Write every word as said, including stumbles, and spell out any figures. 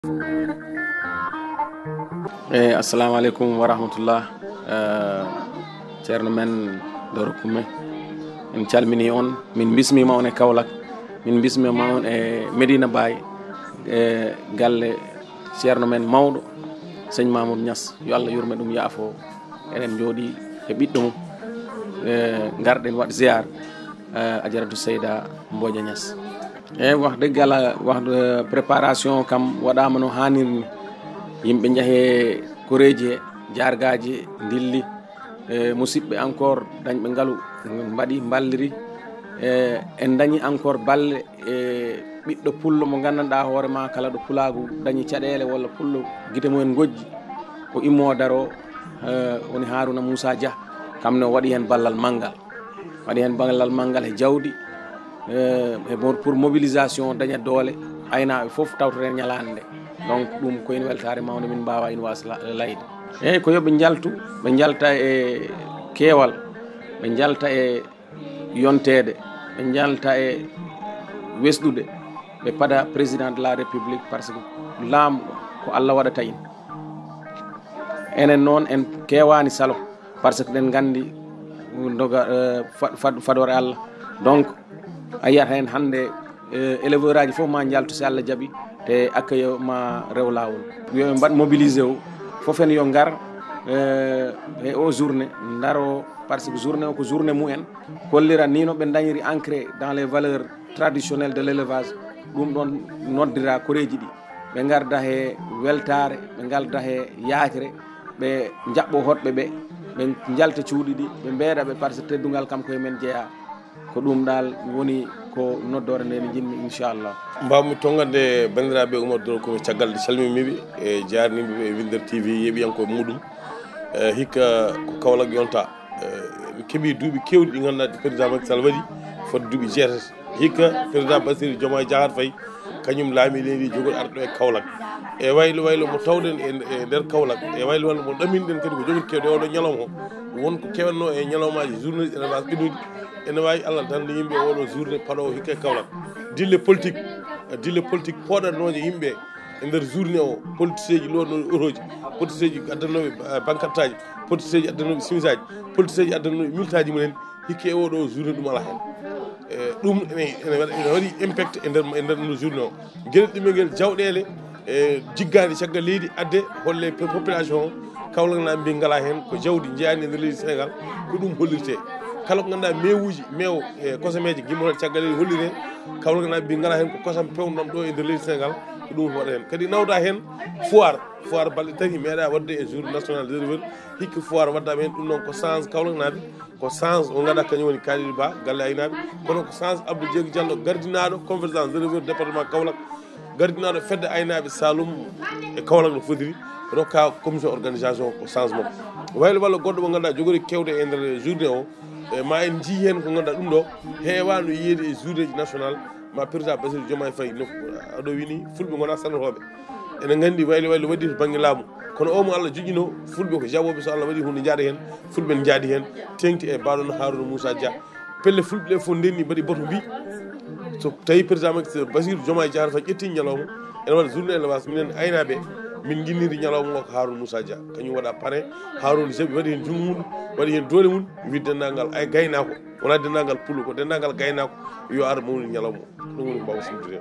E, assalamu aleykum wa rahmatullah. Eh, ceerno men Doro Kumme, en calmini on, min bismima on e Kaolack, min bismima on e Medina Baye, e galle ceerno men mawɗo, sëñ Mamoudou Niass, yo Allah yurme ɗum, yaafo. Eɗen njooɗi e ɓiɗɗo mum, e ngarɗen waɗ ziar, e Ajaratu Seyda Mbodia Niass. E wax dëgg Yàlla, wax, e, préparation kam waɗaama no haanir ni. Yimɓe njahee koreeji he, jaargaaji ndilli, e musidɓe encore dañɓe ngalu mbaɗi, mballiri. E, en dañi encore balle e ɓiɗɗo pullo mo nganndanɗaa hoore ma kala ɗo pulaagu dañi caɗeele walla pullo gite mumen ngojji, o immoo daroo, e, woni Harouna Moussa Dia, kam ne o waɗi heen ballal manngal. Waɗi heen ballal manngal he jawdi, e, e mo-, pour mobilisation daña doole, aynaaɓe fof tawtoren ñalaande nde. Donc, ɗum ko ene weltaare mawnde, min mbaawaa ene waasa la-, layde. Eeyi, ko yo ɓe njaltu, ɓe njalta e keewal, ɓe njalta e yonteede, ɓe njalta e wesɗude, ɓe pada président de la République, parce que laamɗo ko Allah waɗata en. Enen noon en keewaani salo, parce que ɗen nganndi doga, eh, fa-, fa-, fadoore Allah. Donc, a yiyat heen hannde, eh, éleveur aji fof ma njaltu si Allah jaɓi, te accueil ma rew laawol. Yo ɓe mbaɗ mobilisé o, fof en yo ngar, eh, e o journée, ndaro, parce que journée o ko journée mumen. Kollira ni no ɓe dañiri ancré dans les valeurs traditionnelles de l'élevage, ɗum ɗon noddira koreeji ɗi. Ɓe ngarda he weltaare, ɓe ngarda he yaakre, ɓe njaɓɓo hoɗɓe ɓe, ɓe njalta cuuɗi ɗi, ɓe mbeeɗa ɓe, par ce que teddungal kam koye men jeyaa. Ko ɗum ɗaal woni ko noddoore nde mi njiɗmi, inchallah. Mbawmi tonngande banndiraaɓe Oumar Doro Kumme caggal nde calmimiɓe e jaarnimɓe ɓe e Winndere T V yeeɓiyankooɓe muɗum. E hikka ko Kaolack yonta. E, en keɓi duuɓi keewɗi ɗi ngannduɗaa ɗi président Macky Sall waɗi, fodde duuɓi jeetati. Hikka président Bassirou Diomaye Diakhar Faye, kañum laami leydi, jogori arde ɗo e Kaolack. E waylo waylo mo tawɗen e, e nder Kaolack, e waylo waylo mo ɗaminɗen kadi ko jogori kewde oɗo ñalawma o. Won ko kewanno e ñalawmaaji journée élevage ɓennuɗi. Ene waawi Allah dande yimɓe oɗo journée paɗoowo hikka e Kaolack. Dille politique, dille politique pooɗatnooje yimɓe e nder journée o, politicien ji lootnooɓe otoji, politicien ji addannooɓe, eh, bankartaaji, politicien ji addannooɓe simisaaji, politicien ji addannooɓe miltaaji mumen, hikka e oɗo journée ɗum alaa heen. Eh, ɗum ene, ene waɗa, ene waɗi impact e nder, e nder no journée o. Ngel ɗum e ngel jawɗeele, eh, jiggaade caggal leydi adde holle pe-, population o, Kaolack naaɓe mbi ngalaa heen, ko jawdi njeyaani e nder leydi Sénégal, ko ɗum hollirtee. Kala ko ngannduɗaa mewuuji, mewo, e kosameeje gimmotooɗe caggal leydi holliree, Kaolack naaɓe mbi ngalaa heen, ko kosam pewnɗam ɗo e nder leydi Sénégal, ko ɗum waɗa heen. Kadi nawda heen foire, foire balɗe tati meeɗa waɗde e journée nationale des éleveurs, hikka foire waddaama heen, ɗum noon ko chance Kaolack naaɓe, ko chance o ngannduɗaa kañum woni Kalidou Ba, galle aynaaɓe, kono ko chance Abdou Dieng Diallo, gardinaaɗo convergence des éleveurs département Kaolack, gardinaaɗo fedde aynaaɓe Saloum e Kaolack no fotiri, rokka commission organisation ko chance makko. Waylo walla goɗɗo mo ngannduɗaa jogori kewde e nder journée o, e ma en njii heen ko ngannduɗaa ɗum ɗo heewaano yiyeede e journée ji national, ma président Bassirou Diomaye Faye no aɗo wini fulɓe ngonaa sanotooɓe. Ene nganndi waylo waylo waɗi to bannge laamu. Kono o mo Allah joƴƴino, fulɓe ko jaɓooɓe, so Allah waɗi huunde njaada heen, fulɓe ne njaadi heen, teeŋti e baaɗo no Harouna Moussa Dia. Pelle fulɓe ɗe fof ndenni mbaɗi boto mbi, so tawi président Macky Sall, Bassirou Diomaye Diakhar Faye ƴetti ñalawma, ene waɗa journée élevage, minen aynaaɓe, min nginniri ñalawma o ko Harouna Moussa Dia. Kañum waɗa parrain, Harouna jaɓi, waɗi heen junngo mum, waɗi heen doole mum, wi denndaangal ay gaynaako, wonaa denndaangal pullo, ko denndaangal gaynaako, yo ar mawni ñalawma o. Ɗum woni ko mbaaw siftude.